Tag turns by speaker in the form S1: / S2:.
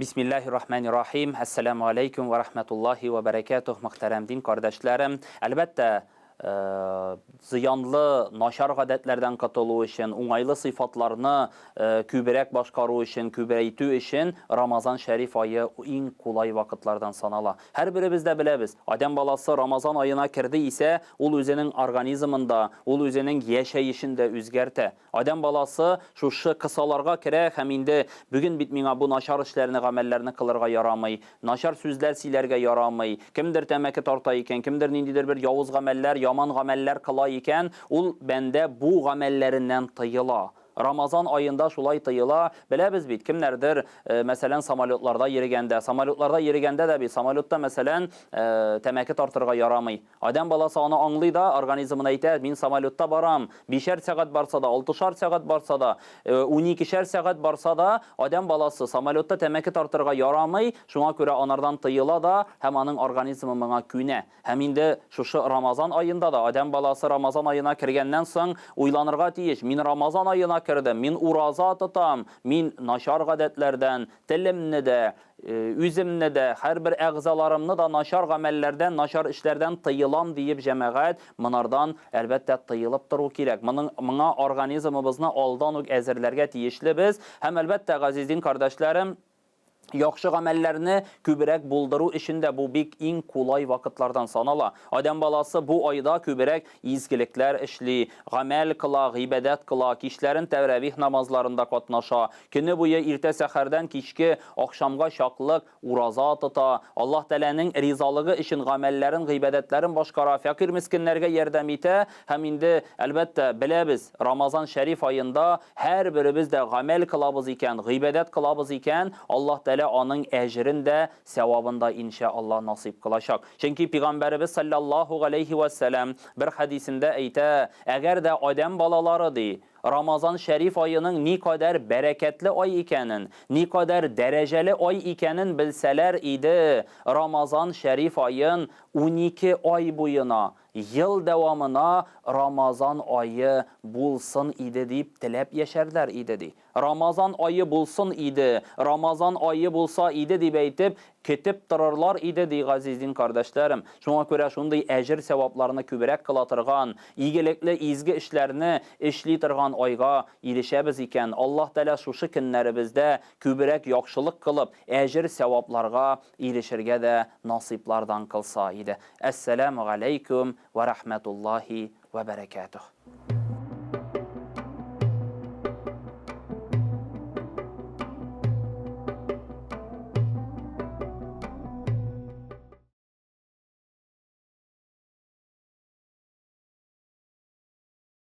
S1: Бисмиллаһи рахмани рахим. Әссәламу алейкум ва рахматуллаһи ва бәрәкәтүһ, мөхтәрәм дин кардәшләрем. Әлбәттә, зыянлы, начар гадәтләрдән котылу өчен, уңайлы сыйфатларны күбрәк башкару өчен, күбәйтү өчен Рамазан шәриф ае иң кулай вакытлардан санала. Һәрберебез дә беләбез, адәм баласы Рамазан аена керде исә, ул үзенең организмында, ул үзенең яшәешен дә үзгәртә. Адәм баласы шушы кысаларга керә һәм инде бүген бит миңа бу начар эшләрне, гамәлләрне кылырга ярамый, начар сүзләр сөйләргә ярамый, кемдер тәмәке тарта икән, кемдер ниндидер бер явыз гамәлләр, яман гамәлләр кыла икән, ул бәндә бу гамәлләреннән тыела. Рамазан аенда шулай тыела, беләбез бит, кемнәрдер, мәсәлән, самолетларда йөрегәндә, самолетларда йөрегәндә дә бит, самолетта, мәсәлән, тәмәке тартырга ярамый. Адәм баласы аны аңлый да, организмына әйтә, мин самолетта барам, бишәр сәгать барса да, алтышар сәгать барса да, уникешәр сәгать барса да, адәм баласы самолетта тәмәке тартырга ярамый, шуңа күрә анардан тыела да һәм аның организмы моңа күнә. Һәм инде шушы Рамазан аенда да адәм баласы Рамазан аена кергәннән соң уйланырга тиеш, мин Рамазан аена кердем, мин ураза тотам, мин начар гадәтләрдән, телемне дә, Үземне дә, һәрбер әгъзаларымны да начар гамәлләрдән, начар эшләрдән тыелам диеп, җәмәгать, монардан, әлбәттә, тыелып тору кирәк. Моның, моңа организмыбызны алдан ук әзерләргә тиешлебез. Һәм, әлбәттә, газиз дин кардәшләрем, яхшы гамәлләрне күбрәк булдыру өчен дә бу бик иң кулай вакытлардан санала. Адәм баласы бу айда күбрәк изгелекләр эшли, гамәл кыла, гыйбадәт кыла, кичләрен тәравих намазларында катнаша, Көне буе иртә сәхәрдән кичке ахшамга чаклык ураза тота, Аллаһ Тәгаләнең ризалыгы өчен гамәлләрен, гыйбадәтләрен башкара, фәкыйрь-мескеннәргә ярдәм итә һәм инде, әлбәттә, беләбез, Рамазан шәриф аенда һәрберебез дә гамәл кылабыз икән, гыйбадәт кылабыз икән, Аллаһ Тәгалә аның әҗерен дә, сәвабын да, иншә Аллаһ, насыйп кылачак. Чөнки Пигамбәребез салләллаһу галәйһи вә сәлам бер хәдисендә әйтә, Әгәр дә адәм балалары, ди, Рамазан шәриф аеның никадәр бәрәкәтле ай икәнен, никадәр дәрәҗәле ай икәнен белсәләр иде, Рамазан шәриф аен 12 ай буена, ел дәвамына Рамазан ае булсын иде дип теләп яшәрләр иде, ди. Рамазан ае булсын иде, Рамазан ае булса иде дип әйтеп, көтеп торырлар иде, ди газиз дин кардәшләрем. Шуңа күрә шундый әҗер-сәвапларны күбрәк кыла торган, игелекле, изге эшләрне эшли торган айга ирешәбез икән, Аллаһ Тәгалә шушы көннәребездә күбрәк яхшылык кылып, әҗер-сәвапларга ирешергә дә насыйплардан кылса иде. Әссәләмү галәйкүм вә рәхмәтуллаһи вә бәрәкәтүһ.